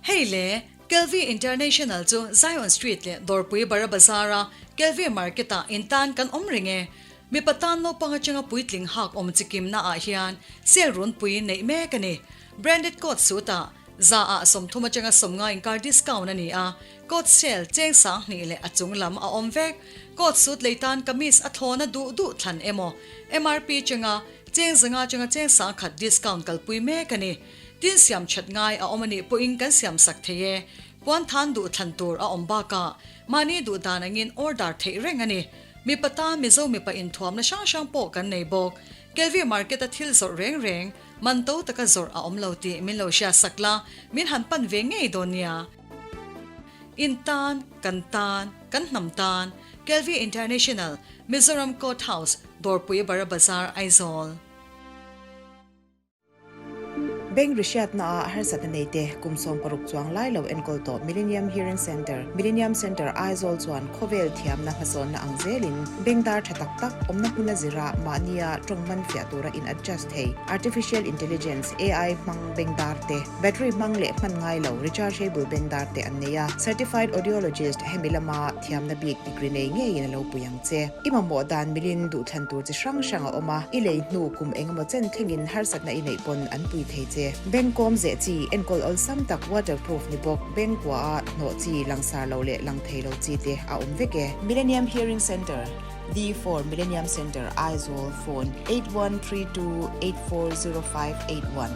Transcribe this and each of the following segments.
Hei le, Kelvi International chu Zion Street leh Dawrpui Bara Bazar-a Kelvi Market-ah intan kan awm reng e. Mipa tan naupang atanga puitling hak awm chikimna ah hian sale runpui neih mek a ni. Branded coat suit ah za ah 30 atanga 50 inkar discount a ni a, coat sale cheng 2000 leh a chung lam a awm vek. Coat suit lei tan kamis a thlawna duh duh thlan emaw MRP chenga cheng 500 atanga cheng 1000 discount kalpui mek a ni. Tin siam that ngai a awm a nih pawhin kan siam sak thei e. Puan than duh thlan tur a awm bakah mahni duh dan angin order theih reng a ni. Mipa tan Mizo mipa inthuamna hrang hrang pawh kan nei bawk. Kelvi market a thil zawrh reng reng, man to taka zawrh a awm lo tih min lo hriat sak la, min han pan ve ngei dawn nia. In tan, kan tan, kan hnam tan, Kelvi International, Mizoram Court House, Dawrpui Bara Bazar, Aizawl. Bank rihriatna ah harsatna nei te kum 60 chuang lai lo enkawl tawh Millennium Hearing Centre, Millennium Centre Aizawl chuan khawvel thiamna hmasawnna ang zelin bank dar tha tak tak awmna hmuna zira mahnia tawng man fiah tura in adjust thei Artificial Intelligence, AI, hmang bank dar te, battery hmang leh hman ngai lo rechargeable bank dar te an nei a. Certified Audiologist hemi lama thiamna bik degree nei ngeiin a lo pui ang che. I mamawh dan milin duhthlan tur chi hrang hrang a awm a, i lei hnu kum engemaw chen thlengin harsatna i neih pawn an pui thei che. Bank kawm zeh chi, enkawl awlsam tak waterproof ni bawk, bank kua a hnawh chi, langsar lo leh lang thei lo chi te a awm vek e. Millennium Hearing Centre, D4 Millennium Centre, Aizawl, Phone, 8132840581.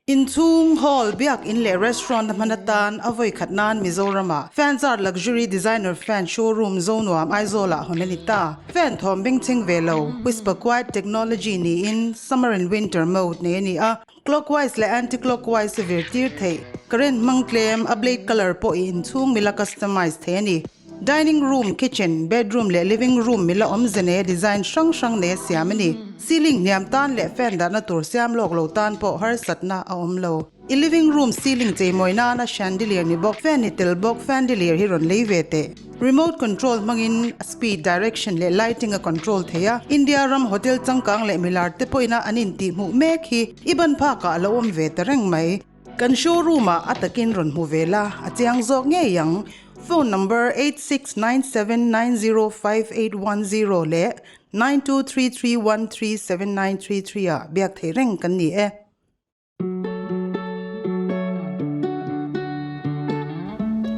Inchhung, hall, biak in leh restaurant a hman atan a vawi khat nan Mizoram-ah Fanzart Luxury Designer Fan Showroom Zonuam Aizawl-ah hawn a ni ta. Fan thawm bengchheng ve lo, Whisper Quiet Technology niin Summer and Winter mode nei a ni a, clockwise leh anti-clockwise a vir tir theih. Current hmang tlem, a blade colour pawh i inchhung mila customize thei a ni. Dining room, kitchen, bedroom leh living room mila awmze neia design hrang hrang neia siam a ni. Ceiling hniam tan leh fan dahna tur siam lawk lo tan pawh harsatna a awm lo. I living room ceiling cheimawi nana chandelier ni bawk, fan ni tel bawk fandelier hi rawn lei ve teh. Remote control hmangin a speed, direction leh lighting a control thei a. India ram hotel changkang leh milar te pawhina an intihhmuh mek hi i ban phakah a lo awm ve ta reng mai. Kan showroom ah a takin rawn hmu ve la, a chiang zawk ngei ang. Phone number 8697905810 leh 9233137933 ah biak theih reng kan ni e.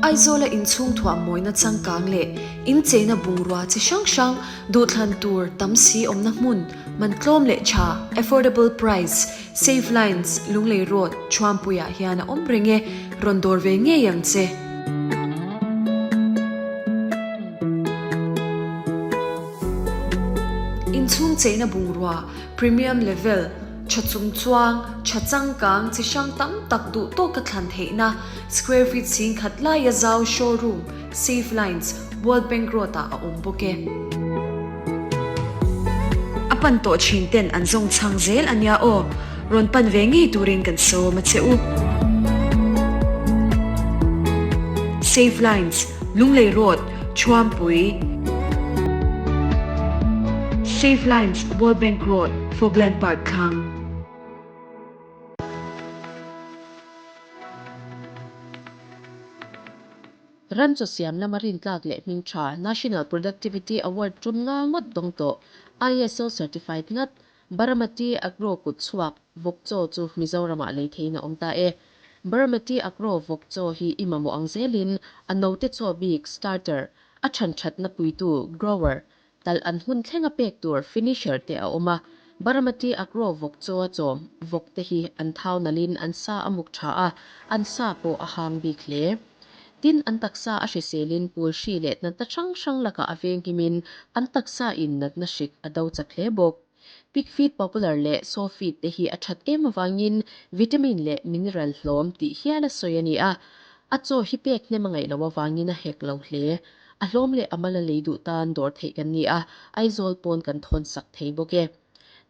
Aizawla inchhung thuah mawina changkang leh incheina bungrua chi hrang hrang duhthlan tur tam si awmna hmun man tlawm leh tha, affordable price, Save Lines, Lunglei Road, Thuampuiah hian a awm reng e, rawn dawr ve ngei ang che. Inchhung cheina bungrua, premium level, tha chung chuang, tha changkang, chi hrang tam tak duh tawka thlan theihna, square feet 10,000 laia zau showroom, Save Lines, World Bank Road-ah a awm bawk e. A pan tawh thin ten an zawng chhang zel a nia aw, rawn pan ve ngei turin kan sawm a che u. Save Lines, Lunglei Road, Thuampui. Save Lines, World Bank Road, Fogland Park thlang. Ram chaw siam lama rintlak leh hming tha National Productivity Award tum nga ngawt dawng tawh ISO certified ngat Baramati Agro kut chhuak vawk chaw chu Mizoramah lei theiin a awm ta e. Baramati Agro vawk chaw hi i mamawh ang zelin a note chaw bik, starter, a than thatna puitu, grower, Talh an hun thlenga pek tur finisher te a awm a, Baramati Agro vawk chaw a chawm vawk te hi an thau nalhin an sa a muk tha a, an sa pawh a hang bik hle. Tin, an taksa a hriselin pul hri leh natna hrang hrang lakah a venghimin an taksa in natna hrik a do chak hle bawk. Pig feed popular leh sow feed te hi a that em avangin vitamin leh mineral hlawm tih hial a sawi a ni a, a chaw hi pek hnem a ngaih loh avangin a hek lo hle. A hlawm leh a mal a lei duh tan dawr theih kan ni a, Aizawl pawn kan thawn sak thei bawk e.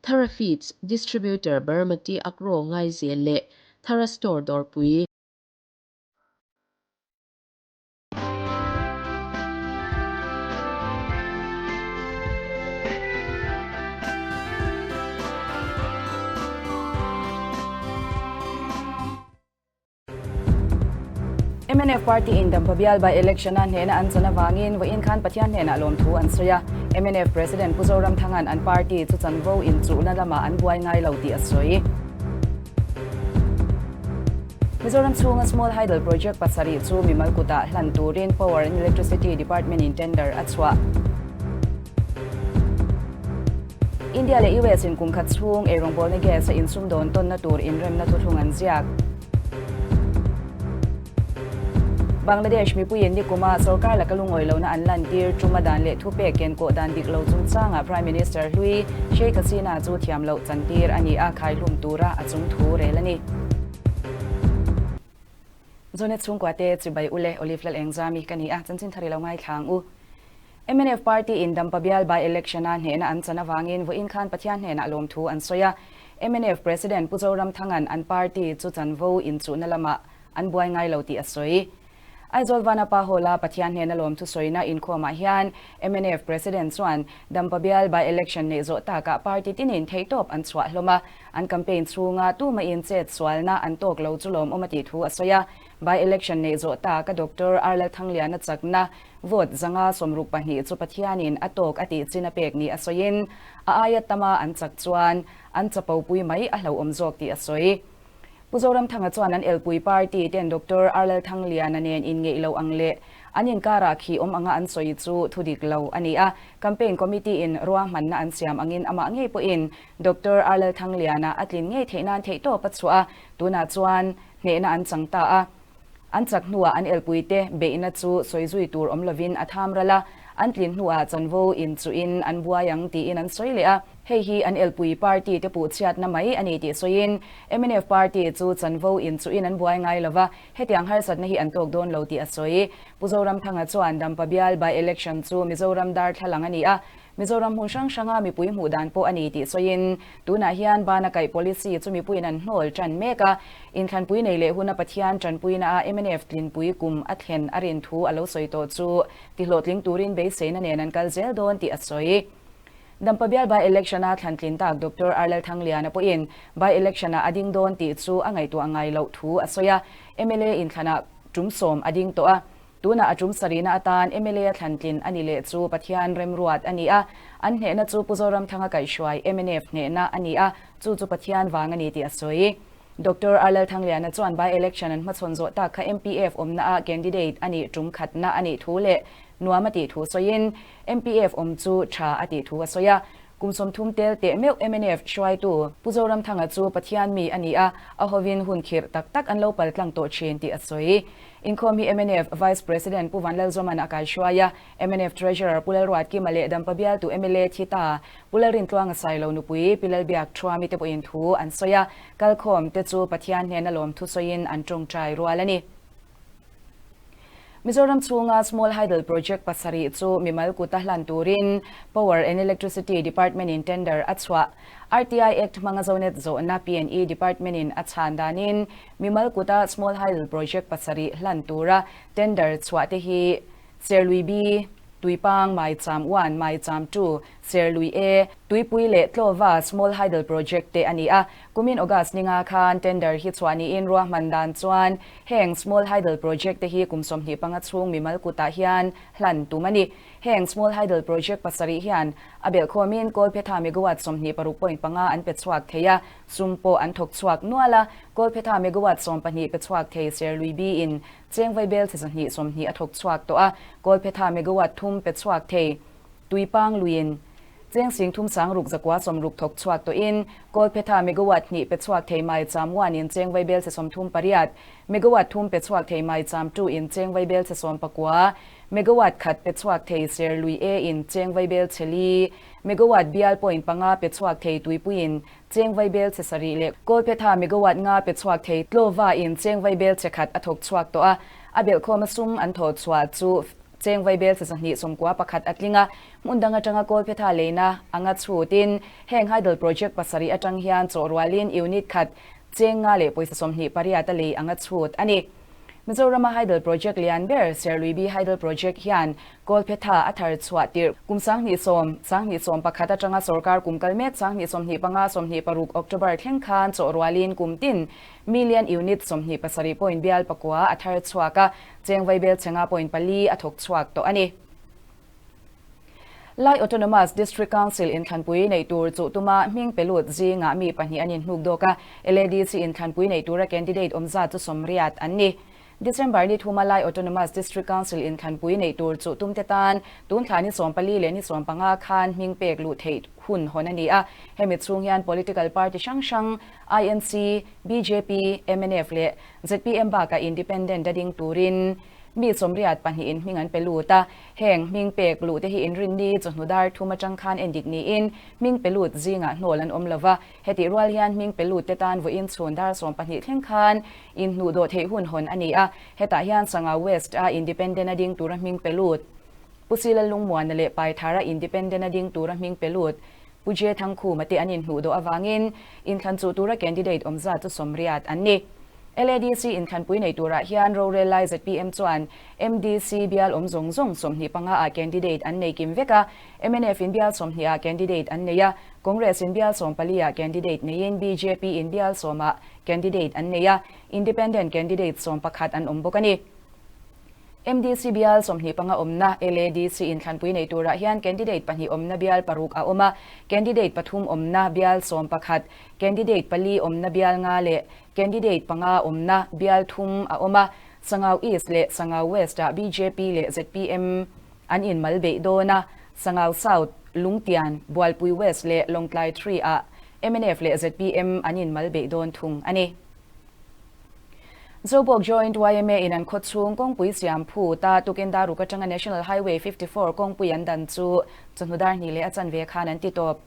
Thara Feeds, Distributor Baramati Agro Ngaizel leh Thara Store Dawrpui. Mnf party in Dampa bial by election a hnehna an chan avangin vawiin khan Pathian hnenah lawmthu an sawi a. Mnf President Pu Zoramthanga'n an party chu chanvo inchuhna lamah an buai ngai lo tih a sawi. Mizoram chhunga Small Hydel Project pasarih chu mimal kutah hlan turin Power and Electricity Department in tender a chhuah. India leh US in kum khat chhung eirawngbawlna gas a insumdawn tawnna tur inremna thuthlung an ziak. Bangladesh mipuiin nikuma sorkar laka lungawi lohna an lantir ṭuma dan leh thupek kenkawh dan dik lo chungchangah Prime Minister hlui Sheikh Hasina chu thiam loh chantir a ni a, khaihlum tura a chung thu rel a ni. Zonet chhungkua te chibai u le Olive Lalengzami ka ni a, chanchin thar i lo ngaithla ang u. Mnf party in Dampa bial by election a hnehna an chan avangin vawiin khan Pathian hnenah lawmthu an sawi a. Mnf President Pu Zoramthanga'n an party chu chanvo inchuhna lamah an buai ngai lo tih a sawi. Aizawl Vanapa Hall-a Pathian hnena lawmthu sawina inkhawmah hian mnf President chuan Dampa bial by election neih zawh takah party tinin theihtawp an chhuah hlawm a, an campaign chhunga tumahin chet sualna an tawk lo chu lawmawm a tih thu a sawi a. By election neih zawh taka Doctor R Lalthangliana chakna Vote zanga 62 chu Pathianin a tawk a tih chin a pek ni a sawiin, a aia tama an chak chuan an chapopui mai a hlauhawm zawk tih a sawi. Pu Zoramthanga chuan an elpui party ten Doctor R Lalthangliana nen inngeih lo ang leh an inkarah khi awm anga an sawi chu thu dik lo a ni a, campaign committee in ruahmanna an siam angin amah ngei pawhin Doctor R Lalthangliana a tlin ngei theih nan theihtawp a chhuah a, tunah chuan hnehna an chang ta a. An chak hnuah an elpuite beihna chu sawi zui tur awm lovin a tham ral a, an tlin hnuah chanvo inchuhin an buai ang tiin an sawi leh a. Hei hi an elpui party te puh chhiatna mai a ni tih sawiin mnf party chu chanvo inchuhin an buai ngai lova, hetiang harsatna hi an tawk dawn lo tih a sawi. Pu Zoramthanga chuan Dampa bial by election chu Mizoram darthlalang a ni a, Mizoram hmun hrang hranga mipui hmuh dan pawh a ni tih sawiin, tunah hian bana kaih policy chu mipuiin an hnawl tan mek a, inthlanpui nei leh huna Pathian tanpuina a mnf tlinpui kum a thlen a rin thu a lo sawi tawh chu tihlawhtling turin beiseina nen an kal zel dawn tih a sawi. Dampa bial by election-a thlantlin tak Doctor R Lalthangliana pawhin by election-ah a ding dawn tih chu a ngaihtuah ngai loh thu a sawi a, mla inthlanah tum sawm a ding tawh a, Tunah a tum sarihna atan mla a thlantlin a ni leh chu Pathian remruat a ni a, an hnehna chu Pu Zoramthanga kaihhruai mnf hnehna a ni a, chu chu Pathian vang a ni tih a sawi. Doctor R Lalthangliana chuan by-election an hmachhawn zawh tak kha MPF awmna ah candidate a nih tum khatna a nih thu leh nuam a tih thu sawiin MPF awm chu tha a tih thu a sawi a. Kum 30 tel teh meuh mnf hruaitu Pu Zoramthanga chu Pathian mi a ni a, a hovin hun khirh tak tak an lo pal tlang tawh thin tih a sawi. Inkhawm hi mnf Vice President Pu Vanlalzawman a kaihruai a, mnf Treasurer Pu Lalruatkima leh Dampa bialtu mla Thita, Pu Lalrintluanga Sailo nupui Pi Lalbiak Thuami te pawhin thu an sawi a, kalkhawm te chu Pathian hnena lawmthu sawiin an tawngtai rual a ni. Mizoram chhunga Small Hydel Project pasarih chu mimal kuta hlan turin Power and Electricity Department in tender a chhuah. RTI Act hmanga Zonet zawhna P&E Department in a chhan danin mimal kuta Small Hydel Project pasarih hlan tura tender chhuah te hi Serlui B, Tuipang, Maicham 1, Maicham 2, Serlui A, Tuipui leh Tlawva Small Hydel Project te a ni a. Kumin August ninga khan tender hi chhuah niin ruahman dan chuan heng Small Hydel Project te hi kum 25 chhung mimal kutah hian hlan tum a ni. Heng Small Hydel Project pasarih hian a belhkhawmin Kawlphetha megawatt 26.5 an pe chhuak thei a, sum pawh an thawk chhuak nual a. Kawlphetha megawatt 12 pe chhuak thei Serlui B in cheng vaibel chhe 120 a thawk chhuak tawh a, Kawlphetha megawatt thum pe chhuak thei Tuipang luiin cheng sing thum sang ruk zakua 60 thawk chhuak tawhin Kawlphetha megawatt hnih pe chhuak thei Maicham 1 in cheng vaibel chhe 38, megawatt thum pe chhuak thei Maicham 2 in cheng vaibel chhe 19, megawatt khat pe chhuak thei Serlui A in cheng vaibel chhe li, megawatt bial point panga pe chhuak thei Tuipuiin cheng vaibel chhe sarih leh Kawlphetha megawatt nga pe chhuak thei Tlawva in cheng vaibel chhe khat a thawk chhuak tawh a, a belhkhawm a sum an thawh chhuah chu cheng vaibel chhe 291 a tling a, hmun dang atanga Kawlphetha leina anga chhutin heng hydel project pasarih atang hian chawh rualin unit khat cheng nga leh pawisa 28 a lei anga chhut a ni. Mizorama Hydel Project lian ber Serluibi Hydel Project hian Kawlphetha a thar chhuah tirh kum 2010, 2011 atanga sorkar kum kal mek 2025, 26 October thleng khan chawh rualin kum tin million unit 27 point bial pakua a thar chhuak a, cheng vaibel chhenga point pali a thawk chhuak tawh a ni. Lai Autonomous District Council inthlanpui neih tur chuh tuma hming pe lut zingah mi pahnih an inhnuk dawk a, LADC inthlanpui neih tura candidate awm zat chu 80 an ni. December ni thuma Lai Autonomous District Council inthlanpui neih tur chuh tumte tan tun thla ni 14 leh ni 15 khan hming pek luh theih hun hawn a ni a, hemi chhung hian political party hrang hrang INC, bjp, mnf leh zpm bakah independent a ding turin mi 82 in hming an pe lut a. Heng hming pek luh te hi inrinni chawhnu dar thum atang khan en dik niin hming pe lut zingah hnawl an awm lova. Hetih rual hian hming pe lut te tan vawiin chhun dar 12 thleng khan inhnuh dawh theih hun hawn a ni a. Hetah hian Sangau West a Independent a ding tura hming pe lut Pu Sila Lungmuana leh Paithara Independent a ding tura hming pe lut Pu J Thangkhuma te an inhnuh dawh avangin inthlan chuh tura candidate awm zat chu 80 an ni. LADC inthlanpui nei turah hian rorel lai zpm chuan MDC bial awm zawng zawng 25 ah candidate an nei kim vek a, mnf in bial 20 ah candidate an nei a, Congress in bial 14 ah candidate neiin bjp in bial 10 ah candidate an nei a, Independent candidate 11 an awm bawk a ni. MDC bial 25 awmna LADC inthlanpui nei turah hian candidate pahnih awmna bial paruk a awm a, candidate pathum awmna bial 11, candidate pali awmna bial nga leh candidate panga awmna bial thum a awm a, Sangau East leh Sangau West ah bjp leh zpm an inmal beih dawn a, Sangau South, Lungtian, Bualpui West leh Lawngtlai 3 ah mnf leh zpm an inmal beih dawn thung a ni. Zobawk Joint yma in an khawchhung kawngpui siam phut a, tukin daruk atanga National Highway 54 kawngpui an dan chu chawhnu dar hnih leh a chanve khan an ti tawp.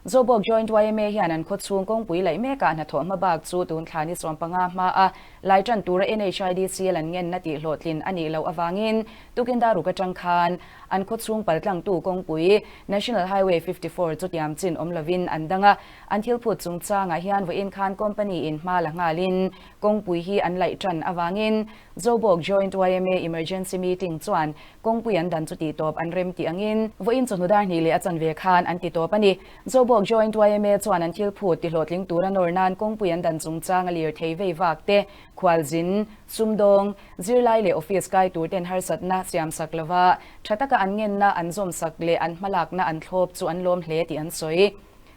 Zobawk Joint yma hian an khawchhung kawngpui laih mekah hnathawh hma bak chu tun thla ni 15 hma a lai tan tura NHIDCL an ngenna tih hlawhtlin a nih loh avangin tukin daruk atang khan an khawchhung paltlangtu kawngpui National Highway 54 chu tiam chin awm lovin an dang a. An thil phut chungchangah hian vawiin khan company in hma la nghalin kawngpui hi an laih tan avangin Zobawk Joint yma Emergency Meeting chuan kawngpui an dan chu tih tawp an rem tih angin vawiin chawhnu dar hnih leh a chanve khan an ti tawp a ni. Zobawk Joint yma chuan an thil phut ti hlawhtling tura nawr nan kawngpui an dan chungchang a lir thei vei vak te, khualzin, sumdawng, zirlai leh office kai tur ten harsatna siam sak lova tha taka an ngenna an zawm sak leh an hmalakna an thlawp chu an lawm hle tih an sawi.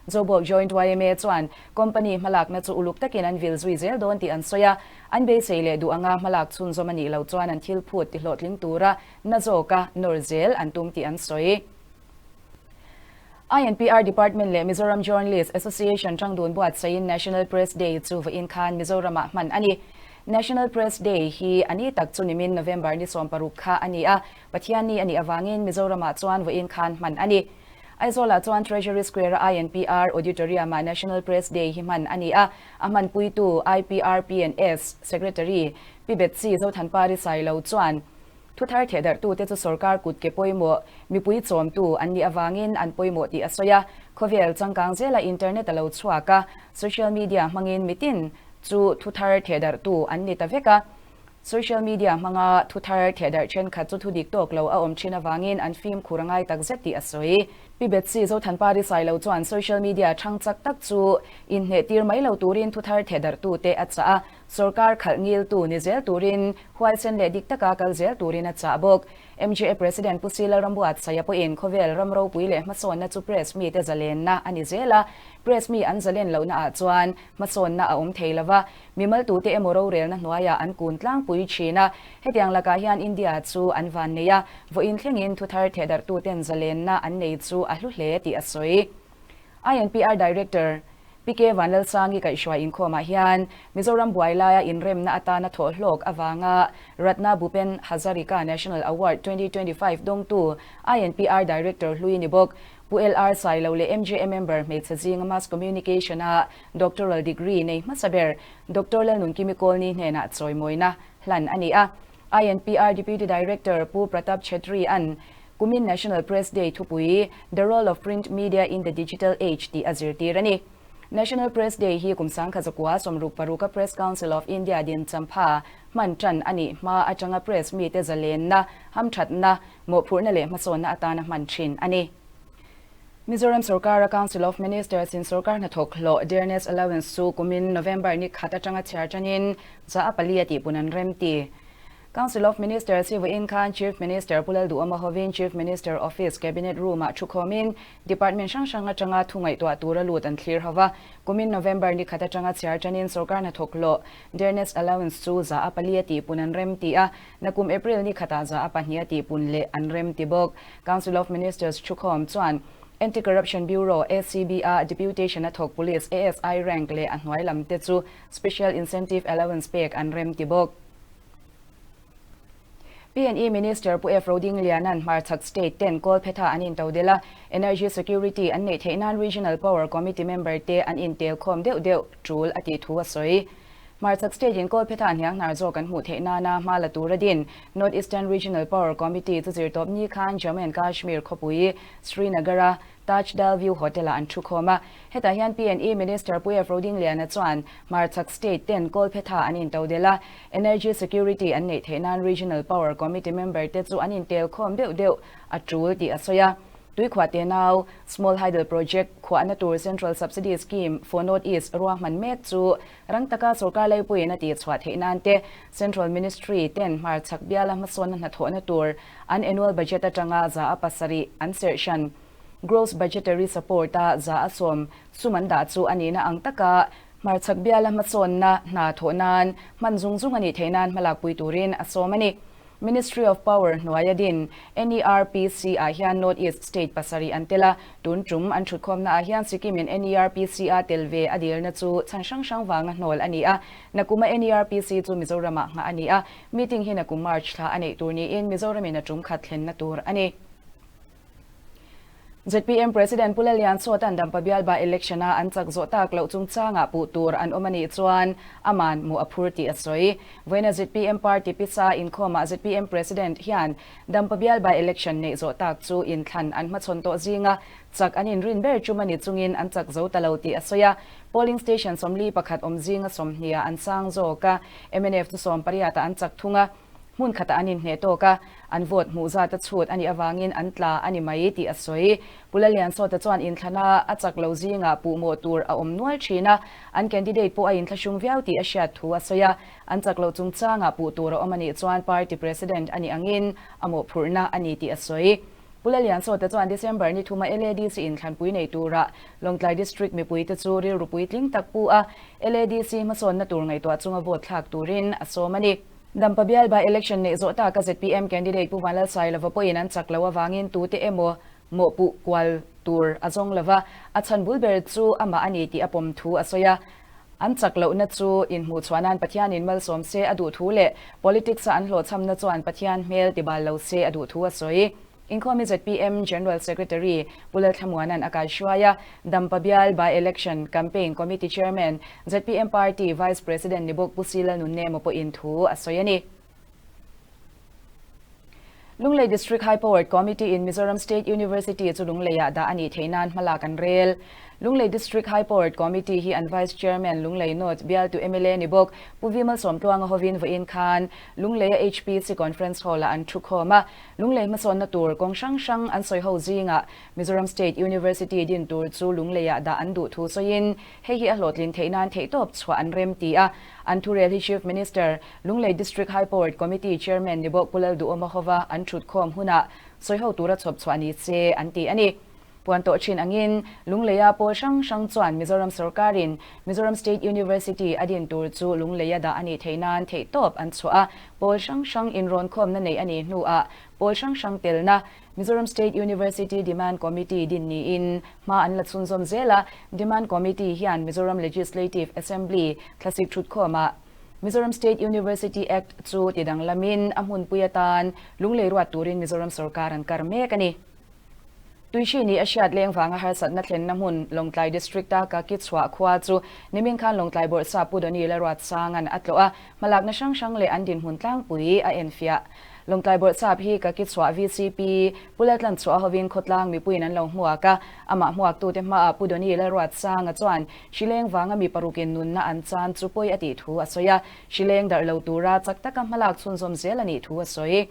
Zobawk Joint yma chuan company hmalakna chu uluk takin an vil zui zel dawn tih an sawi a, an beisei leh duh anga hmalak chhunzawm a nih loh chuan an thil phut ti hlawhtling tura na zawka nawr zel an tum tih an sawi. INPR Department leh Mizoram Journalist Association tangdun buatsaiin National Press Day chu vawiin khan Mizoramah hman a ni. National Press Day hi a ni tak chu nimin November ni 16 kha a ni a, Pathianni a nih avangin Mizoramah chuan vawiin khan hman a ni. Aizawlah chuan Treasury Square a INPR Auditorium-ah National Press Day hi hman a ni a, a hmanpuitu IPRP&S Secretary Pi Betsy Zothanpari Sailo chuan thuthar thehdarhtute chu sorkar kut ke pawimawh mipui chawmtu an nih avangin an pawimawh tih a sawi a, khawvel changkang zela internet a lo chhuak a, social media hmangin mitin chu thuthar thehdarhtu an ni ta vek a. Social media hmanga thuthar thehdarh thenkhat chu thudik tawk lo a awm thin avangin an fimkhur a ngai tak zet tih a sawi. Pi Betsy Zothanpari Sailo chuan social media thang chak tak chu inhneh tir mai lo turin thuthar thehdarhtute a chah a, sorkar khalh ngiltu ni zel turin huaisen leh dik taka kal zel turin a chah bawk. MJA President Pu Sila Rambuatsaia pawhin khawvel ram ropui leh hmasawnna chu press mite zalenna a ni zel a, press mi an zalen lohna ah chuan hmasawnna a awm thei lova, Mimal tute emaw rorelna hnuaiah an kun tlangpui thin a, hetiang lakah hian India chu an van nei a, vawiin thlengin thuthar thehdarhtuten zalenna an nei chu a hlu hle tih a sawi. INPR Director PK Vanlalsangi kaihhruai inkhawmah hian Mizoram buai laia inremna atana thawh hlawk avanga Ratna Bhupen Hazarika National Award 2025 dawngtu INPR Director hlui ni bawk Pu LR Sailo leh MJA member hmeichhe zinga Mass Communication-a Doctoral degree nei hmasa ber Doctor Lalnunkimi Kawlni hnenah chawimawina hlan a ni a. INPR Deputy Director Pu Pratap Chhetri an kumin National Press Day thupui The Role of Print Media in the Digital Age tih a zirtir a ni. National Press Day hi kum 1906 a Press Council of India din champha hman tan a nih hma atanga press mite zalenna, hamthatna, mawhphurhna leh hmasawnna atana hman thin a ni. Mizoram sorkara Council of Ministers in sorkar hnathawk hlawh dearness allowance chu kumin November ni khat atanga chhiar tanin za a pali a tihpun an rem ti. Council of Ministers hi vawiin khan Chief Minister Pu Lalduhawma hovin Chief Minister Office Cabinet Room-ah thukhawmin Department hrang hrang atanga thu ngaihtuah tura lut an thlir ho va. Kumin November ni khat atanga chhiar tanin sorkar hnathawk hlawh dearness allowance chu za a pali a tihpun an rem ti a, nakum April ni khatah za a pahnih a tihpun leh an rem ti bawk. Council of Ministers thukhawm chuan Anti-Corruption Bureau, ACB, a deputation a thawk Police ASI rank leh a hnuai lam te chu Special Incentive Allowance pek an rem ti bawk. PNE Minister Pu F. Rodingliana'n hmarchhak state ten Kawlphetha an intodel a, Energy Security an neih theih nan Regional Power Committee member te an intel khawm deuh deuh tul a tih thu a sawi. Hmarchhak state in Kawlphetha hnianghnar zawk an hmuh theih nana hma la tur a din North Eastern Regional Power Committee chu zirtawp ni khan Jammu and Kashmir khawpui Srinagar-a Taj Dal View Hotel-ah an thu khawm a. Hetah hian PNE Minister Pu F. Rodingliana chuan hmarchhak state ten Kawlphetha an intodel a, Energy Security an neih theih nan Regional Power Committee member te chu an intel khawm deuh deuh a tul tih a sawi a. Tuikhuah te nau, Small Hydel Project, khuahna tur Central Subsidy Scheme for North East ruahman mek chu rang taka sorkar leipuiin a tihchhuah theih nan te Central Ministry ten hmarchhak biala hmasawnna hnathawhna tur an annual budget atanga 7% an serh hran. Gross Budgetary Support-a 10% sum an dah chu a nihna ang taka hmarchhak biala hmasawnna hna thawh nan hman zung zung a nih theih nan hmalakpui turin a sawm a ni. Ministry of Power hnuaia din NERPC ah hian North East state pasarih an tel a, tun tum an thutkhawmna ah hian Sikkim in NERPC a tel ve a dilna chu chhan hrang hrang vanga hnawl a ni a. Nakuma NERPC chu Mizoramah nghah a ni a, meeting hi nakum March thla a neih tur niin Mizoramin a tum khat thlenna tur a ni. Zpm President Pu Lalian Sawta'n Dampa bial by-election a an chak zawh tak loh chungchangah puh tur an awm a nih chuan aman hmuh a phur tih a sawi. Vawiina zpm party pisa inkhawmah zpm President hian Dampa bial by-election neih zawh tak chu inthlan an hmachhawn tawh zinga chak an inrin ber tum a ni chungin an chak zo ta lo tih a sawi a. Polling station 41 awm zinga 20 ah an sang zawk a, mnf chu 18 ah an chak thung a. Hmun khatah an inhneh tawk a, an vote hmuh zat a chhut a nih avangin an tla a ni mai tih a sawi. Pu Laliansawta chuan inthlana a chak lo zingah puhmawh tur a awm nual thin a, an candidate pawh a inthlahrung viau tih a hriat thu a sawi a. An chak loh chungchangah puh tur a awm a nih chuan party president a nih angin a mawhphurhna a ni tih a sawi. Pu Laliansawta chuan December ni thuma LADC inthlanpui nei tura Lawngtlai District mipuite chu rilru puitling tak pu a, LADC hmasawnna tur ngaihtuah chunga vote thlak turin a sawm a ni. Dampa bial by election neih zawh taka zpm candidate Pu Vanlalsailova pawhin an chak loh avangin tute emaw mawhpuh kual tur a zawng lova, a chhan bul ber chu amah a ni tih a pawm thu a sawi a. An chak lohna chu inhmuhchhuah nan Pathianin malsawm se a duh thu leh politics-a an hlawhchhamna chuan Pathian hmel tibal lo se a duh thu a sawi. Inkhawmi zpm General Secretary Pu Lalthlamuana'n a kaihruai a, Dampa bial by-election campaign committee chairman, zpm party vice president ni bawk Pu Sila Nunnema pawhin thu a sawi a ni. Lunglei District High Powered Committee in Mizoram State University chu Lungleiah dah a nih theih nan hmalak an rel. Lunglei District High Powered Committee hi an Vice Chairman Lunglei North bialtu mla ni bawk Pu Vimalsawmtluanga hovin vawiin khan Lungleia HPC Conference Hall-ah an thukhawm a, Lunglei hmasawnna tur kawng hrang hrang an sawi ho zingah Mizoram State University din tur chu Lungleiah dah an duh thu sawiin hei hi a hlawhtlin theih nan theihtawp chhuah an rem ti a. An thurel hi Chief Minister, Lunglei District High Powered Committee Chairman ni bawk Pu Lalduhawma hova an thutkhawm hunah sawi ho tura chhawp chhuah ni se an ti a ni. Puan tawh thin angin Lungleia pawl hrang hrang chuan Mizoram sorkarin Mizoram State University a din tur chu Lungleia dah a nih theih nan theihtawp an chhuah a, pawl hrang hrang inrawnkhawmna neih a nih hnuah pawl hrang hrang telna Mizoram State University Demand Committee din niin hma an la chhunzawm zel a, Demand Committee hian Mizoram Legislative Assembly thlasik thutkhawmah Mizoram State University Act chu tidanglamin a hmunpui atan Lunglei ruat turin Mizoram sorkar an kar mek a ni. Tuihri nih a hriat leng vanga harsatna thlenna hmun Lawngtlai District-a Kakichhuah khua chu nimin khan Lawngtlai Bawrhsap Pu Doni Laruatsanga'n a tlawh a, hmalakna hrang hrang leh an dinhmun tlangpui a enfiah. Lawngtlai Bawrhsap hi ka ki chhuah vcp Pu Laltlan chhuah hovin khawtlang mipuiin an lo hmuak a, amah hmuaktute hmaah Pu Donny Lalruatsanga chuan hrileng vanga mi parukin nunna an chan chu pawi a tih thu a sawi a, hrileng darh lo tura chak taka hmalak chhunzawm zel a nih thu a sawi.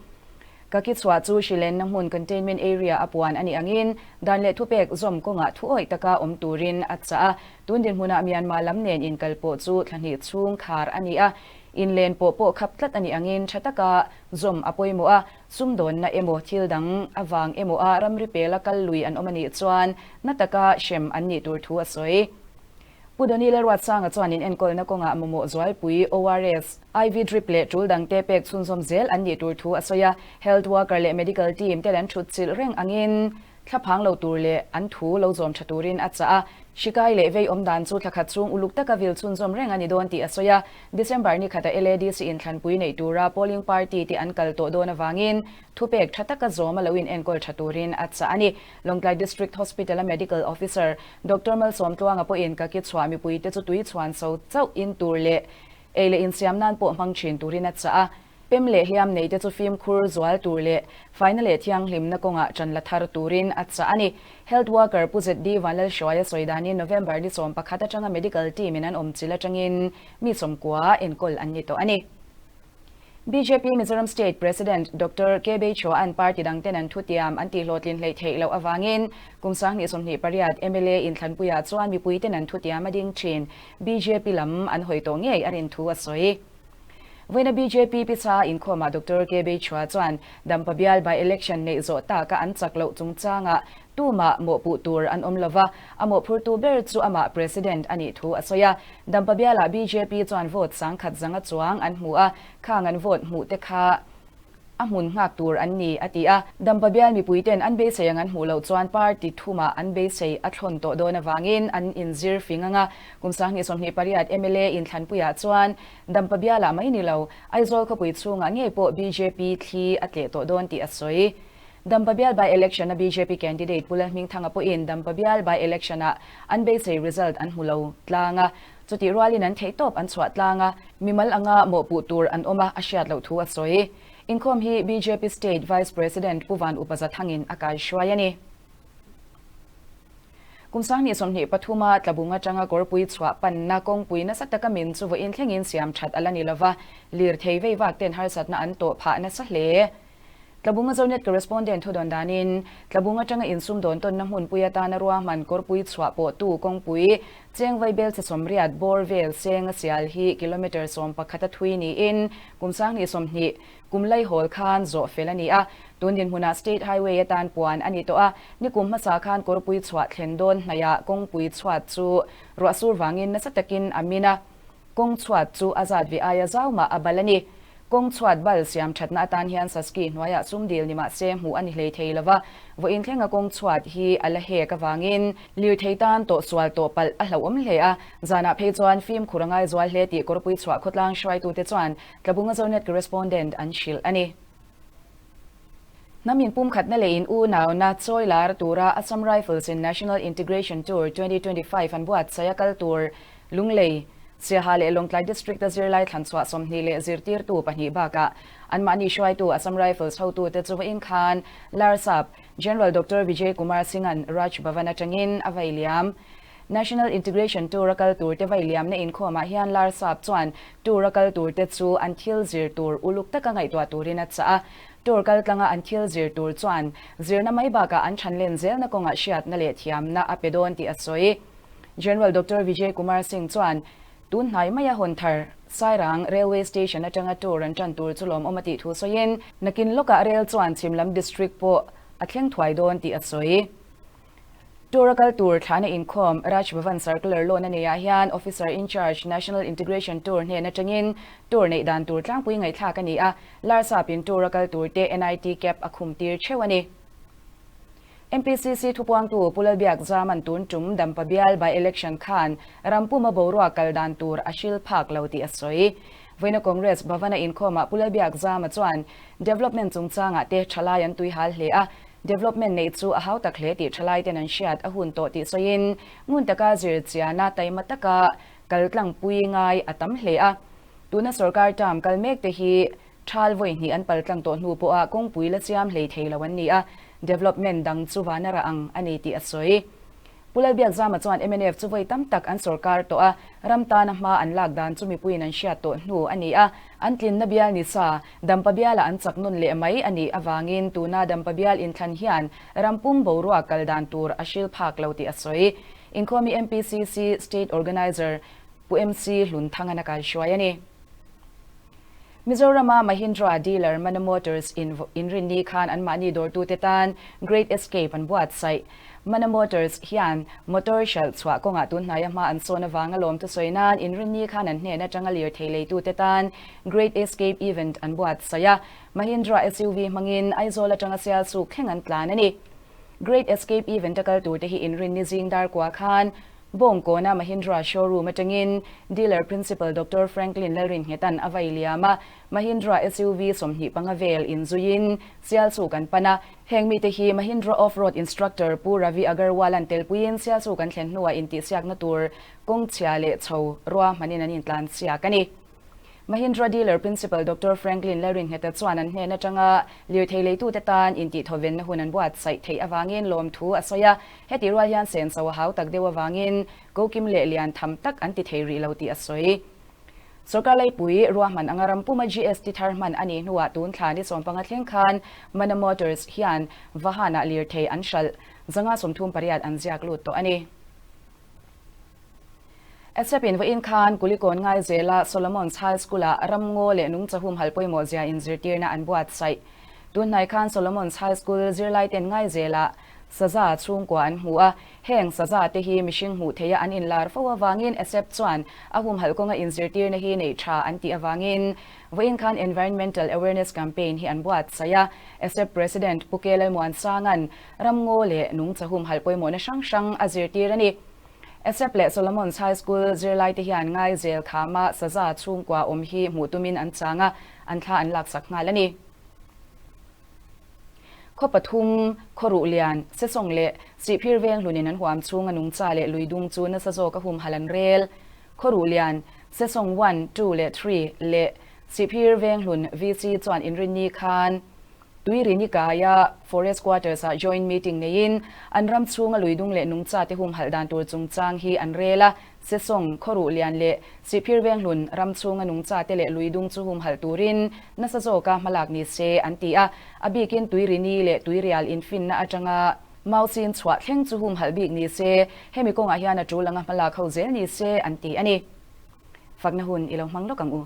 Ka ki chhuah chu hrilenna hmun containment area a puan a nih angin dan leh thupek zawm kawngah thu awih taka awm turin a chah a, tun dinhmunah Myanmar lam nen inkal pawh chu thla hnih chhung khar a ni a, inlen pawh pawh khap tlat a nih angin tha taka zawm a pawimawh a, sumdawnna emaw thil dang avang emaw a ramri pela kal lui an awm a nih chuan na taka hrem an nih tur thu a sawi. Pu Donny Lalruatsanga chuan in enkawlna kawngah mamawh zualpui ORS, IV drip leh tul dangte pek chhunzawm zel an nih tur thu a sawi a, health worker leh medical team ten an thut chilh reng angin thlaphang lo tur leh an thu lo zawm tha turin a chah a. Hrikai leh vei awm dan chu thlakhat chhung uluk taka vil chhunzawm reng a ni dawn tih a sawi a, December ni khata LADC inthlanpui neih tura polling party te an kal tawh dawn avangin thupek tha taka zawm a lo in enkawl tha turin a chah a ni. Lawngtlai District Hospital-a Medical Officer Doctor Malsawmtluanga pawhin ka ki chhuah mipuite chu tui chhuan so chauh in tur leh ei leh insiam nan pawh hmang thin turin a chah a. Pem leh hliam neite chu fimkhur zual tur leh faina leh thianghlimna kawngah ṭan la thar turin a chah a ni. Health Worker Pu ZD Vanlalhruaia sawi danin November ni 11 atanga Medical Team in an awm chilh atangin mi 90 enkawl an ni tawh a ni. Bjp Mizoram State President Doctor K Beichhua'n party dangten an thutiam an tihhlawhtlin hleih theih loh avangin kum 2028 mla inthlanpuiah chuan mipuiten an thutiam a ding thin. Bjp lam an hawi tawh ngei a rin thu a sawi. Vawiina bjp pisa inkhawmah Doctor K Beichhua chuan Dampa bial by-election neih zawh taka an chak loh chungchangah tumah mawhpuh tur an awm lova, a mawhphurtu ber chu amah President a nih thu a sawi a. Dampa bialah bjp chuan vote 10,000 zanga chuang an hmu a, khang an vote hmuh te kha a hmun nghak tur an ni, a ti a. Dampa bial mipuiten an beisei ang an hmuh loh chuan party thumah an beisei a thlawn tawh dawn avangin an inzir fing ang a. Kum 2028 mla inthlanpuiah chuan Dampa bialah mai ni lo, Aizawl khawpui chhungah ngei pawh bjp thli a tleh tawh dawn tih a sawi. Dampa bial by-election a bjp candidate Pu Lalhmingthanga pawhin Dampa bial by-election ah an beisei result an hmu lo tlang a, chutih rualin an theihtawp an chhuah tlang a, mimal anga mawhpuh tur an awm a, a hriat loh thu a sawi. Inkhawm hi bjp State Vice President Pu Van Upa Zathangin a kaihruai a ni. Kum 2023 a Tlabung atanga kawrpui chhuah panna kawngpui nasa taka min chu vawiin thlengin siam that a la ni lova, lirthei vei vak ten harsatna an tawh phah nasa hle. Tlabunga Zonet Correspondent thudawn danin, Tlabung atanga insumdawn tawnna hmunpui atana ruahman kawrpui chhuah pawhtu kawngpui cheng vaibel chhe 80 bawr vel seng a sial hi kilometre 11 a thui niin kum 2020 kum laihawl khan zawh fel a ni a. Tun dinhmunah State Highway atan puan a ni tawh a, nikum hmasa khan kawrpui chhuah thlen dawn hnaihah kawngpui chhuat chu ruahsur vangin nasa takin a min a. Kawng chhuat chu a zat ve aia zau mah a bal a ni. Kawng chhuat bal siam thatna atan hian Saski hnuaiah sum dil ni mah se hmuh a ni hlei thei lova, vawiin thlenga kawng chhuat hi a la hek avangin lirthei tan tawh sual tawh palh a hlauhawm hle a. Zanah phei chuan fimkhur a ngai zual hle tih kawrpui chhuah khawtlang hruaitute chuan Tlabunga Zonet Correspondent an hrilh a ni. Hnam inpumkhatna leh in unauna chawi lar tura Assam Rifles in National Integration Tour 2025 an buatsaih a kal tur Lunglei, Siaha leh Lawngtlai District a zirlai thlanchhuah 20 leh zirtirtu pahnih bakah anmahni hruaitu Assam Rifles hotute chu vawiin khan Larsap General Doctor Vijay Kumar Singh-a'n Raj Bhavan atangin a vai liam. National Integration Tour a kal turte vai liamna inkhawmah hian Larsap chuan Tour a kal turte chu an thil zir tur uluk taka ngaihtuah turin a chah a. Tour kal tlanga an thil zir tur chuan zirna mai bakah an thanlen zelna kawngah hriatna leh thiamna a pe dawn tih a sawi. General Doctor Vijay Kumar Singh chuan tun hnai maia hawn thar Sairang Railway Station atanga tour an tan tur chu lawmawm a tih thu sawiin nakin lawkah rel chuan Chhimlam District pawh a thleng thuai dawn tih a sawi. Tour a kal tur thlahna inkhawm Raj Bhavan Circular Lawn a neiah hian Officer in Charge National Integration Tour hnen atangin tour neih dan tur tlangpui ngaihthlak a ni a, Larsapin tour a kal turte NIT cap a khum tir theuh a ni. MPCC thupuangtu Pu Lalbiak Zaman tun tum Dampa bial by-election khan rampuma boruak kal dan tur a hril phak lo tih a sawi. Vawiina Congress Bhavana inkhawmah Pu Lalbiak Zama chuan development chungchangah te thalai an tui hal hle a, development neih chu a hau tak hle tih thalai ten an hriat a hun tawh tih sawiin ngun taka zir chiana taima taka kal tlangpui ngai a tam hle a. Tuna sorkar term kal mek te hi. Thal vawi hnih an paltlang tawh hnu pawha kawngpui la siam hlei thei lo an ni a, development dang chu vana rah ang a ni tih a sawi. Pu Lalbiakzama chuan mnf chu vawi tam tak an sawrkar tawh a, ram tana hma an lak dan chu mipuiin an hriat tawh hnu a ni a, an tlinna bial ni sa, Dampa bialah an chak nawn leh mai a nih avangin tuna Dampa bial inthlan hian ram pum boruak kal dan tur a hril phak lo tih a sawi. Inkhawmi MPCC State Organiser Pu MC Hlunthangana kaihruai a ni. Mizorama Mahindra dealer Mana Motors in inrinni khan anmahni dawrtute tan Great Escape an buatsaih. Mana Motors hian motor hralh chhuah kawngah tunhnaia hma an sawn avanga lawmthu sawi nan inrinni khan an hnen atanga lirthei leitute tan Great Escape event an buatsaih a. Mahindra SUV hmangin Aizawl atanga Sialsuk thleng an tlan a ni. Great Escape event a kal turte hi inrinni zing dar kua khan Bawngkawna Mahindra showroom atangin Dealer Principal Doctor Franklin Lalrinnghetan a vai liam a, Mahindra SUV 25 vel inzuiin Sialsuk an pan a. Heng mite hi Mahindra Off-Road Instructor Pu Ravi Agarwal-a'n telpuiin Sialsuk an thlen hnuah intihsiakna tur kawngchhia leh chho ruahmanin an intlansiak a ni. Mahindra Dealer Principal Doctor Franklin Lalringheta chuan an hnen atanga lirthei leitute tan intihthawvenna hun an buatsaih theih avangin lawmthu a sawi a, heti rual hian senso a hau tak deuh avangin kokim leh lian tham tak an ti thei rih lo tih a sawi. Sorkar laipui ruahman anga ram puma GST thar hman a nih hnuah tun thla ni 15 thleng khan Mana Motors hian Vahanah lirthei an hralh 538 an ziak lut tawh a ni. Esep-in vawiin khan Kulikawn Ngaizela Solomon's High School-ah ramngaw leh nungchahum hal pawimawh zia inzirtirna an buatsaih. Tunhnai khan Solomon's High School zirlaiten Ngaizelah saza chhungkua an hmu a, heng saza te hi mihring hmuh theiha an inlar fo avangin Esep chuan a humhalh kawnga inzirtirna hi neih tha an tih avangin vawiin khan Environmental Awareness Campaign hi an buatsaih a. Esep President Pu Ke Lalmuansanga'n ramngaw leh nungchahum hal pawimawhna hrang hrang a zirtir a ni. Esep leh Solomon's High School zirlaite hian Ngaizel khama saza chhungkua awm hi hmuh tumin an chang a, an thla an laksak nghal a ni. Khaw pathum, Khawruh Lian, Sesawng leh Sihphir veng hlunin an huam chhunga nungcha leh lui dung chu nasa zawka humhalh an rel. Khawruh Lian, Sesawng one, two leh three leh Sihphir veng hlun VC chuan inrinni khan Tuirini kaia Forest Quarters-ah joint meeting neiin an ram chhunga luidung leh nungcha te humhalh dan tur chungchang hi an rel a, Sesawng, Khawruh Lian leh Sihphir Venghlun ram chhunga nungcha te leh luidung chu humhalh turin nasa zawka hmalak ni se an ti a, a bikin Tuirini leh Tuirial infinna atanga Mauchin chhuah thleng chu humhalh bik ni se, hemi kawngah hian a tul anga hmalak ho zel ni se an ti a ni. Fakna hun i lo hmang lawk ang u.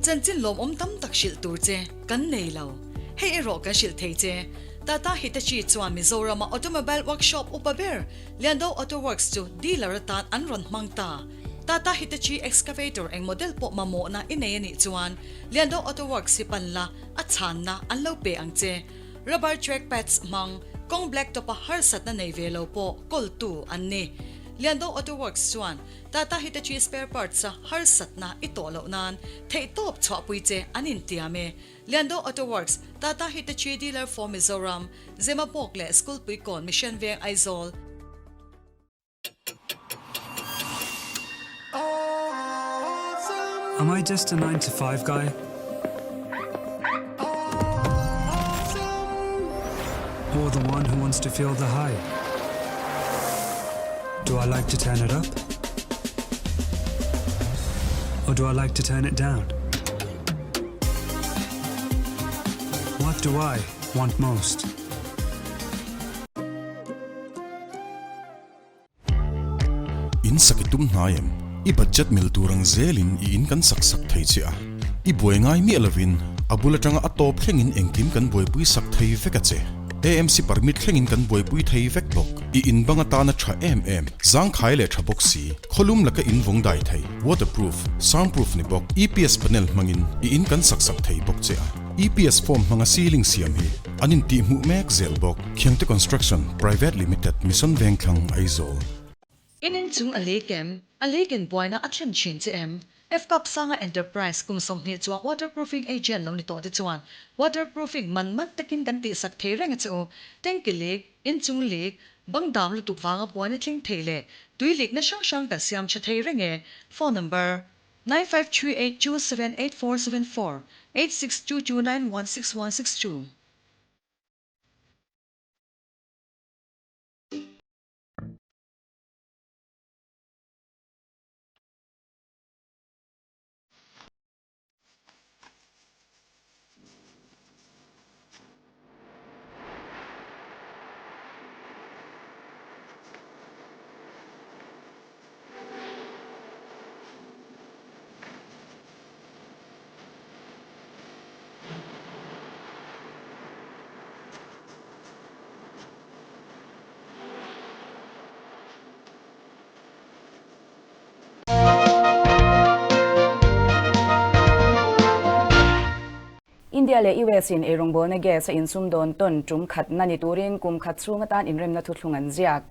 Chanchin lawmawm tam tak hrilh tur che kan nei lo. Hei erawh kan hrilh thei che. Tata Hitachi chuan Mizorama automobile workshop upa ber Liando Auto Works chu dealer atan an rawn hmang ta. Tata Hitachi excavator eng model pawh mamawhna i nei a nih chuan Liando Auto Works hi pan la, a chhanna an lo pe ang che. Rubber track pads hmang, kawng blacktop a harsatna nei ve lo pawh kawltu an ni. Liando Auto Works chuan Tata Hitachi spare parts a harsatna i tawh loh nan theihtawp chhuahpui che an intiam e. Liando Auto Works, Tata Hitachi dealer for Mizoram, Zemabawk leh Skulpuikawn Mission Veng Aizawl. Am I just a 9 to 5 guy? Or the one who wants to feel the high? Do I like to turn it up? Or do I like to turn it down? What do I want most? In sak i tum hnai em? I budget mil tur ang zelin i in kan sak sak thei che a. I buai ngai miah lovin a bul atanga a tawp thlengin engkim kan buaipui sak thei vek a che. AMC permit thlengin kan buaipui thei vek bawk. I in bang atana tha em em, zangkhai leh tha bawk si, khawlum laka in vawng dai thei, waterproof, soundproof ni bawk, EPS panel hmangin i in kan sak sak thei bawk che a. EPS form hmanga ceiling siam hi an intihhmuh mek zel bawk. Khiangte Construction Private Limited, Mission Vengthlang, Aizawl. In inchung a lei kem, a lei ken buaina a thlen thin che em? Fcup Sanga Enterprise kum 20 chuang waterproofing agent lo ni tawh te chuan waterproofing man man takin kan tihsak thei reng a che u. Tanky leak, inchung leak, bang dam lutuk vanga buaina thleng thei leh tui leak na hrang hrang kan siam tha thei reng e. Phone number. 9538278474, 8622916162. India leh US in eirawngbawlna gas a insumdawn tawn tum khatna ni turin kum khat chhung atan inremna thuthlung an ziak.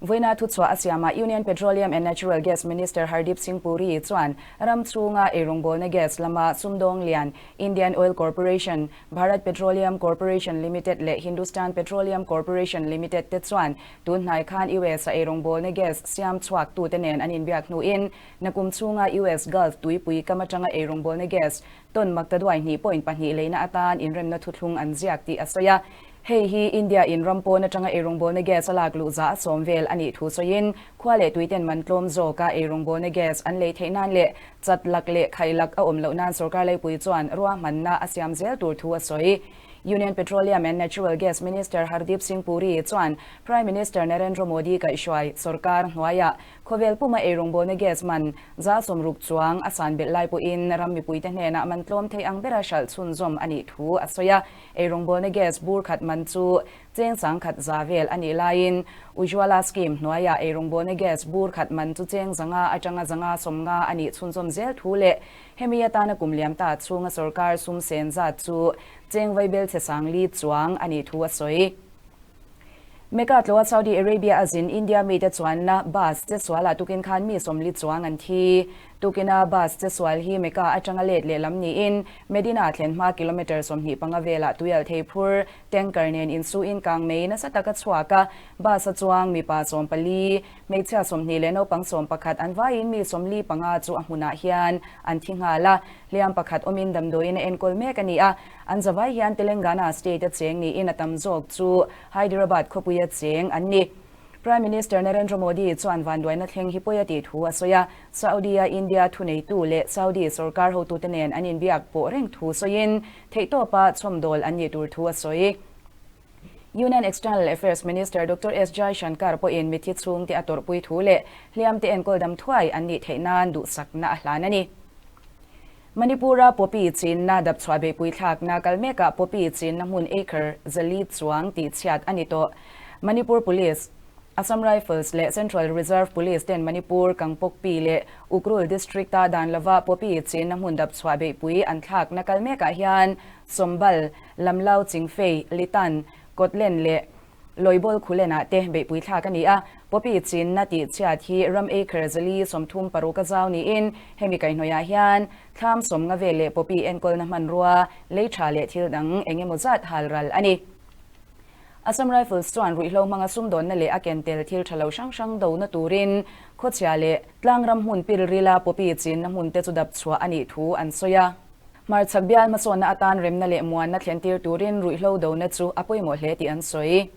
Vawiina thuchhuah a siamah Union Petroleum and Natural Gas Minister Hardeep Singh Puri chuan ram chhunga eirawngbawlna gas lama sumdawng lian Indian Oil Corporation, Bharat Petroleum Corporation Limited leh Hindustan Petroleum Corporation Limited te chuan tun hnai khan US a eirawngbawlna gas siam chhuak tute nen an inbiak hnuin nakum chhunga US Gulf tuipui kam atanga eirawngbawlna gas tawn maktaduai 2.2 leina atan inremna thuthlung an ziak tih a sawi a. Hei hi India in ram pawn atanga eirawngbawlna gas a lak luh za a sawm vel a nih thu sawiin khua leh tuiten man tlawm zawka eirawngbawlna gas an lei theih nan leh chat lak leh khai lak a awm loh nan sorkar leipui chuan ruahmanna a siam zel tur thu a sawi. Union Petroleum and Natural Gas Minister Hardeep Singh Puri chuan Prime Minister Narendra Modi kaihhruai sorkar hnuaiah khawvel puma eirawngbawlna gas man za 60 chuang a san belh lai pawhin ram mipuite hnenah man tlawm thei ang bera hralh chhunzawm a nih thu a sawi a. Eirawngbawlna gas bur khat man chu cheng sang khat za vel a nih laiin Ujjwala scheme hnuaiah eirawngbawlna gas bur khat man chu cheng zanga atanga zanga sawmnga a nih chhunzawm zel thu leh hemi atana kum liam ta chhunga sorkar sum sen zat chu cheng vaibel chhe sang li chuang a nih thu a sawi. Mecca tlawa Saudi Arabia a zin India mite chuanna bus che sualah tukin khan mi 40 chuang an thi. Tukina bus che sual hi Mecca atanga let lehlam niin Medina thlen hma kilometre 25 velah tuial thei phur tanker nen insuin kang mei nasa taka chhuak a, bus a chuang mipa 14, hmeichhia 20 leh naupang 11 an vaiin mi 45 chu a hmunah hian an thi nghal a, hliam pakhat awmin damdawiin a enkawl mek a ni a. An zavai hian Telangana state a cheng niin a tam zawk chu Hyderabad khawpui a cheng an ni. Prime Minister Narendra Modi chuan vanduaina thleng hi pawi a tih thu a sawi a, Saudi-a India thuneitu leh Saudi sorkar hotute nen an inbiak pawh reng thu sawiin theihtawpa chhawmdawl an nih tur thu a sawi. Union External Affairs Minister Doctor S Jaishankar pawhin mithi chhungte a tawrhpui thu leh hliamte enkawl dam thuai an nih theih nan duhsakna a hlan a ni. Manipur-a poppy chinna dapchhuah beihpui thlakna kal mekah poppy chinna hmun acre 400 chuang tih chhiat a ni tawh. Manipur Police, Assam Rifles leh Central Reserve Police ten Manipur, Kangpokpi leh Ukhrul District-a dan lova poppy chinna hmun dapchhuah beihpui an thlakna kal mekah hian Sombal, Lamlau Chingfei, Litan, Kotlen leh Loibol Khulenah te beihpui thlak a ni a. Poppy chinna tih chhiat hi ram acre 436 a zau niin hemi kaihhnawihah hian thlam 50 vel leh poppy enkawlna hmanrua, lei tha leh thil dang eng emaw zat hal ral a ni. Assam Rifles chuan ruihhlo hmanga sumdawnna leh a ken tel thil tha lo hrang hrang dona turin khawchhia leh tlangram hmun pilrila poppy chinna hmun te chu dap chhuah a nih thu an sawi a. Hmarchhak bial hmasawnna atan remna leh muanna thlentir turin ruihhlo dona chu a pawimawh hle tih an sawi.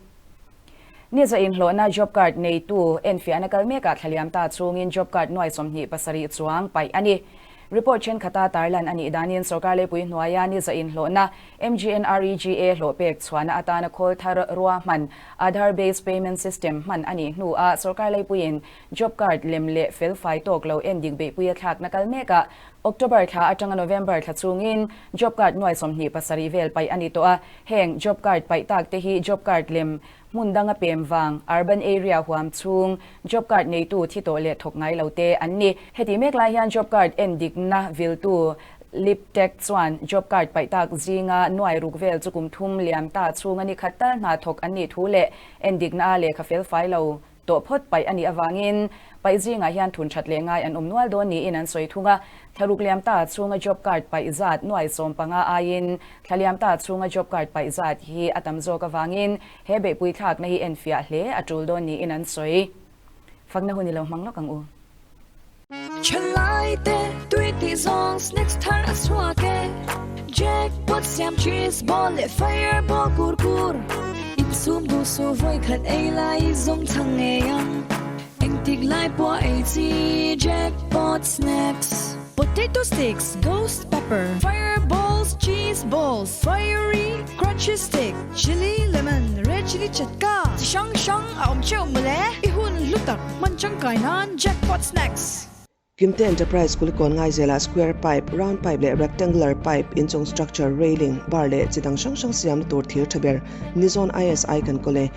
Niza inhlawhna job card neitu enfiahna kal mekah thlaliam ta chungin job card nuai 27 chuang paih a ni. Report thenkhat tarlan a nih danin sorkar leipui hnuaia niza inhlawhna MGNREGA hlawh pek chhuahna atana khawl thar ruahman Aadhaar based payment system hman a nih hnuah sorkar leipuiin job card lem leh fel fai tawk lo endik beihpui a thlakna kal mekah October thla atanga November thla chungin job card nuai 27 vel paih a ni tawh a. Heng job card paih tak te hi job card lem hmun danga pem vang, urban area huam chhung, job card neitu thi tawh leh thawk ngai lo te an ni. Heti mek lai hian job card endikna viltu Liptech chuan job card paih tak zinga nuai ruk vel chu kum thum liam ta chhung a ni khat tal hna thawk an nih thu leh endikna a lehkha fel fai lo tawh phawt paih a nih avangin paih zingah hian thun that leh ngai an awm nual dawn niin an sawi thung a. Thlaruk liam ta chhunga job card paih zat nuai 15 aiin thla liam ta chhunga job card paih zat hi a tam zawk avangin he beihpui thlakna hi enfiah hle a tul dawn niin an sawi. Fakna hun i lo hmang lawk ang u. Thalai te tui tih zawng snacks thar a chhuak e. Jackpot siam cheese ball leh fireball kur kur. Insum duh suh vawi khat ei lai zawng chhang ngei ang. Engtik lai pawh ei chi Jackpot snacks. Potato sticks, ghost pepper, fireballs, cheese balls, fiery crunchy stick, chilli lemon, red chilli chatka, chi hrang hrang a awm theuh mawle. I hun hlu tak hman tangkai nan Jackpot Snacks. Kimte Enterprise Kulikawn Ngaizelah square pipe, round pipe leh rectangular pipe inchung structure, railing, bar leh chi dang hrang hrang siamna tur thir tha ber Nizawn ISI kan kawl e.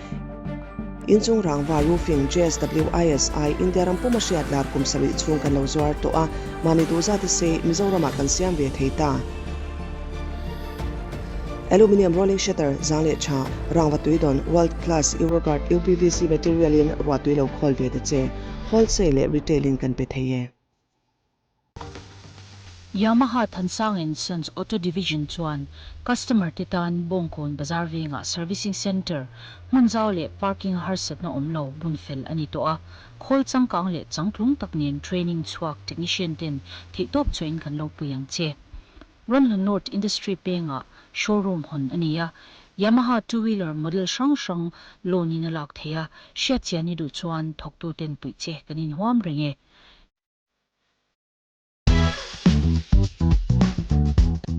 Inchung rangva roofing JSW ISI India ram puma hriat lar kum sarih chhung kan lo zuar tawh a, mahni duh zat a sei Mizoramah kan siam ve thei ta. Aluminium rolling shutter zang leh tha, rangva tui dawn world class Euroguard UPVC material in ruah tui lo khawl ve ta che, wholesale leh retail in kan pe thei e. Yamaha Thansang and Sons Auto Division chuan customer te tan Bawngkawn Bazar vengah Servicing Centre hmun zau leh parking a harsatna awm lo bun fel a ni tawh a, khawl changkang leh changtlung tak nen training chhuak technician ten theihtawp chhuahin kan lo pui ang che. Ranhla North Industry pengah showroom hawn a ni a, Yamaha two wheeler model hrang hrang loan in a lak theih a, hriatchian i duh chuan thawktu ten puih che kan inhuam reng e.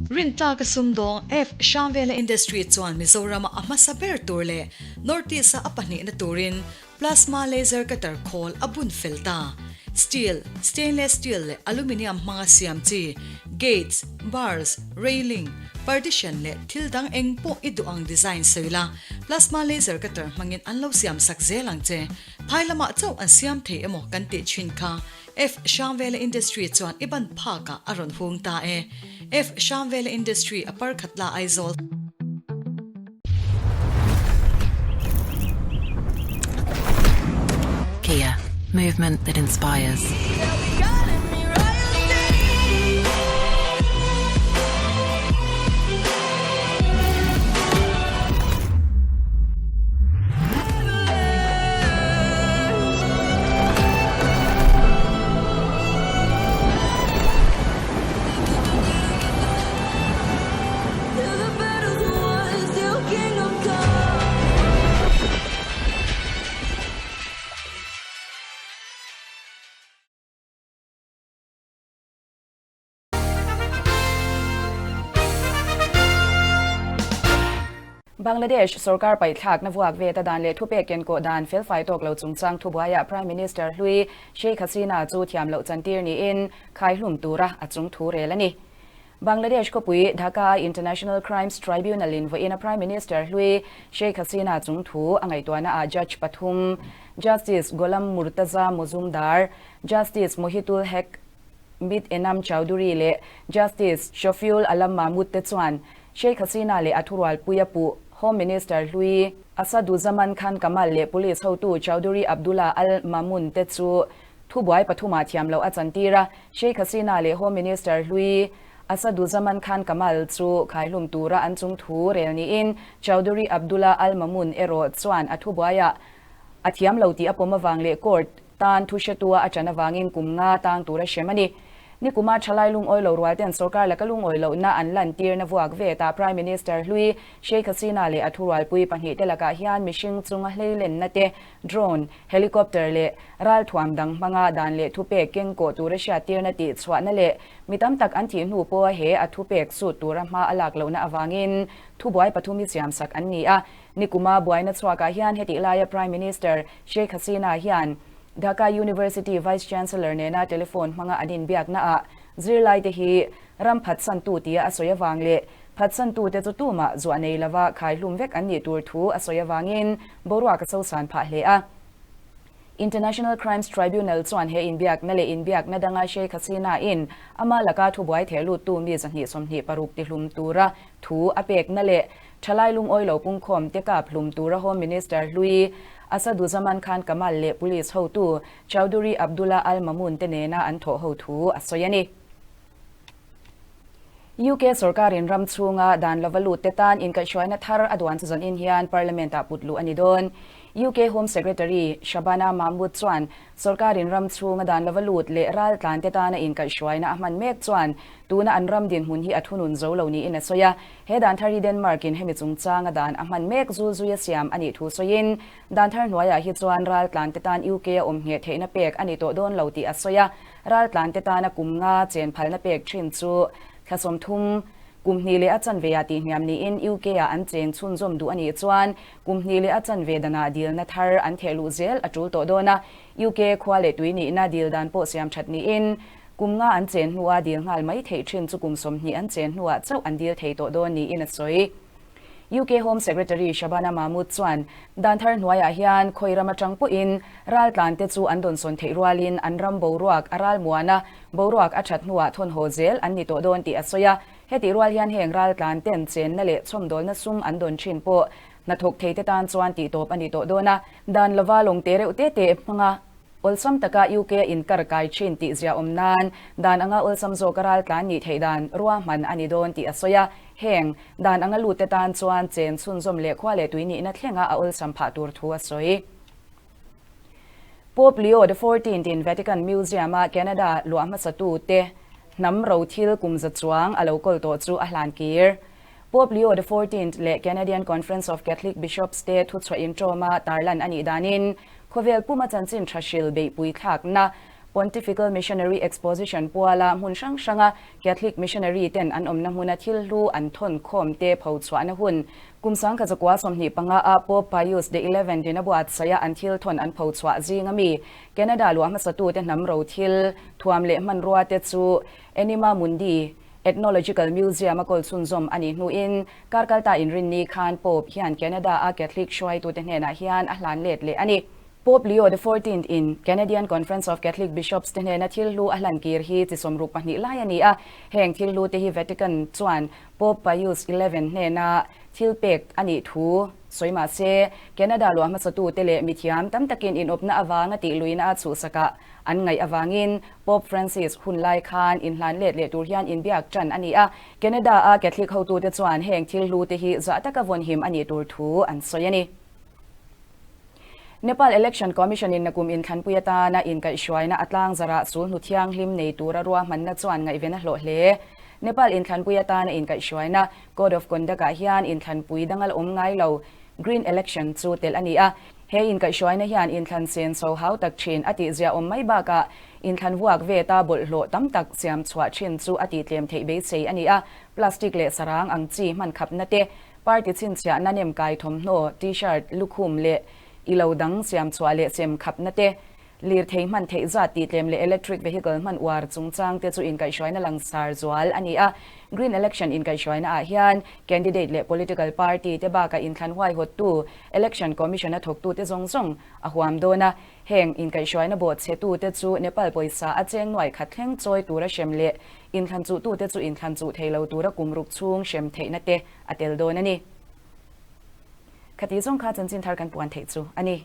Rintlaka sumdawng F. Hramvela Industry chuan Mizorama a hmasa ber tur leh North East-a a pahnihna turin Plasma laser cutter khawl a bun fel ta. Steel, stainless steel leh aluminium hmanga siam chi gates, bars, railing, partition leh thil dang eng pawh i duh ang design sawi la, plasma laser cutter hmangin an lo siam sak zel ang che. Phai lamah chauh an siam thei emaw kan tih thin kha F. Hrangvela Industry chuan i ban phakah a rawn hung ta e. F. Hrangvela Industry a parkhat la Aizawl. Kia, movement that inspires. Bangladesh sorkar paihthlakna vuak ve ta dan leh thupek kenkawh dan felfai tawk lo chungchang thubuaiah Prime Minister hlui Sheikh Hasina chu thiam loh chantir niin khaihlum tura a chung thu rel a ni. Bangladesh khawpui Dhaka-a International Crimes Tribunal-in vawiina Prime Minister hlui Sheikh Hasina chung thu a ngaihtuahnaah Judge pathum Justice Golam Murtaza Mozumdar, Justice Mohitul Haque Mit Enam Chowdhury leh Justice Shafiul Alam Mahmood te chuan Sheikh Hasina leh a thurualpui a puh Home Minister hlui Asaduzaman Khan Kamal leh Police hotu Chowdhury Abdullah Al Mamun te chu thubuai pathumah thiam loh a chantir a. Sheikh Hasina leh Home Minister hlui Asaduzaman Khan Kamal chu khaihlum tura an chung thu rel niin Chowdhury Abdullah Al Mamun erawh chuan a thubuaiah a thiam lo tih a pawm avang leh court Tan thu hretua a ṭan avangin kum nga tang tur a hrem a ni. Nikuma ṭhalai lungawi lo rual ten sorkar laka lungawi lohna an lantirna vuak vet ah Prime Minister hlui Sheikh Hasina leh a thurualpui pahnihte lakah hian mihring chunga hleilenna te, drone, helicopter leh ralthuam dang hmanga dan leh thupek kengkawh tura hriattirna tih chhuahna leh mi tam tak an thih hnu pawha he a thupek sut tura hma a lak lohna avangin thubuai pathum hi siamsak an ni a. Nikuma buaina chhuakah hian hetih laia Prime Minister Sheikh Hasina hian Dhaka University Vice Chancellor nena telephone hmanga an inbiaknaah zirlaite hi ram phatsantu tia a sawi avang leh phatsantute chu tumah zuah nei lova khaihlum vek an nih tur thu a sawi avangin boruak a sosan phah hle a. International Crimes Tribunal chuan he inbiakna leh inbiakna danga Sheikh Hasina in ama laka thubuai theh luttu mi 226 tihlum tura thu a pekna leh Thalai lungawi lo pungkhawm te kap hlum tura Home Minister hlui Asaduzaman Khan Kamal leh Police hotu Chowdhury Abdullah Al Mamun te nena an thawh ho thu a sawi a ni. UK sorkarin ram chhunga dan lova lut te tan inkaihhruaina thar a duan chu zanin hian Parliament-ah put luh a ni dawn. UK Home Secretary Shabana Mahmood chuan sorkarin ram chhunga dan lova lut leh raltlan te tana inkaihhruaina a hman mek chuan tuna an ram dinhmun hi a thunun zo lo niin a sawi a. He dan thar hi Denmark-in hemi chungchanga dan a hman mek zul zuia siam a nih thu sawiin dan thar hnuaiah hi chuan raltlan te tan UK a awm ngheh theihna pek a ni tawh dawn lo tih a sawi a. Raltlan te tana kum nga chen phalna pek thin chu thla 30, kum hnih leh a chanve ah tihhniam niin UK ah an cheng chhunzawm duh a nih chuan kum hnih leh a chanve danah dilna thar an theh luh zel a tul tawh dawn a. UK khua leh tui nihna dil dan pawh siam that niin kum nga an chen hnua dil nghal mai theih thin chu kum 20 an chen hnuah chauh an dil thei tawh dawn niin a sawi. UK Home Secretary Shabana Mahmood chuan dan thar hnuaiah hian khawi ram atang pawhin raltlan te chu an dawnsawn theih rualin an ram boruak a ralmuan a, boruak a that hnuah thawn haw zel an ni tawh dawn tih a sawi a. Hetih rual hian heng raltlan ten chenna leh chhawmdawlna sum an dawn thin pawh hnathawk thei te tan chuan tihtawp a ni tawh dawn a, dan lova lawng te reuh te te hmanga Awlsam taka UK a inkar kai thin tih zia awm nan dan anga awlsam zawka raltlan nih theih dan ruahman a ni dawn tih a sawi a. Heng, dan anga lut te tan chuan chen chhunzawm leh khua leh tui nihna thlenga a awlsam phah tur thu a sawi. Pope Leo the Fourteenth in Vatican Museum-a Canada luah hmasatu te hnam ro thil kum za chuang a lo kawl tawh chu a hlan kir. Pope Leo the Fourteenth leh Canadian Conference of Catholic Bishops te thuchhuah inṭawma tarlan a nih danin, khawvel puma chanchin tha hril beihpui thlakna Pontifical Missionary Exposition puala hmun hrang hranga Catholic missionary ten an awmna hmuna thil hlu an thawn khawm te pho chhuahna hun kum 1925 ah Pope Pius the Eleventh in a buatsaih a an thil thawn an pho chhuah zinga mi Canada luah hmasatu te hnam ro thil thuam leh hmanrua te chu Anima Mundi Ethnological Museum a kawl chhunzawm a nih hnuin Karkalta inrinni khan Pope hian Canada-a Catholic hruaitute hnenah hian a hlan let leh a ni. Pope Leo the Fourteenth in Canadian Conference of Catholic Bishops te hnena thil hlu a hlan kir hi chi 62 lai a ni a. Heng thil hlu te hi Vatican chuan Pope Pius XI hnena thil pek a nih thu sawi mah se, Canada luah hmasatute leh mithiam tam takin inawpna avanga tih luihna a chhuhsakah An ngaih avangin Pope Francis hun lai khan inhlan let leh tur hian inbiak tan a ni a. Canada-a Catholic hotute chuan heng thil hlu te hi zah taka vawnhim a nih tur thu an sawi a ni. Nepal Election Commission-in nakum inthlanpui atana inkaihhruaina a tlangzarah sulhnu thianghlim nei tura ruahmanna chuan ngaihven a hlawh hle. Nepal inthlanpui atana inkaihhruaina Code of Conduct-ah hian inthlanpui dangal awm ngai lo Green Election chu telh a ni a. He inkaihhruaina hian inthlan sen chho hau tak thin a tih zia awm mai bakah inthlan vuak veta bawlhhlawh tam tak siam chhuah thin chu a tihtlem theih beisei a ni a. Plastic leh sarang ang chi hman khapna te, party chhinchhiahna nem kai thawmhnaw, t-shirt, lukhum leh ilo dang siam chhuah leh sem khapna te, Lirthei hman theih zat tihtlem leh electric vehicle hman uar chungchang te chu inkaihhruaina langsar zual a ni a. Green Election inkaihhruaina ah hian candidate leh political party te bakah inthlan huaihawttu Election Commission a thawktu te zawng zawng a huam dawn a. Heng inkaihhruaina bawhchhe tu te chu Nepal pawisa a cheng nuai khat thleng chawi tura hrem leh inthlan chuh tu te chu inthlan chuh thei lo tura kum ruk chhung hrem theihna te a tel dawn a ni. Khati zawng kha chanchin thar kan puan theih chu a ni.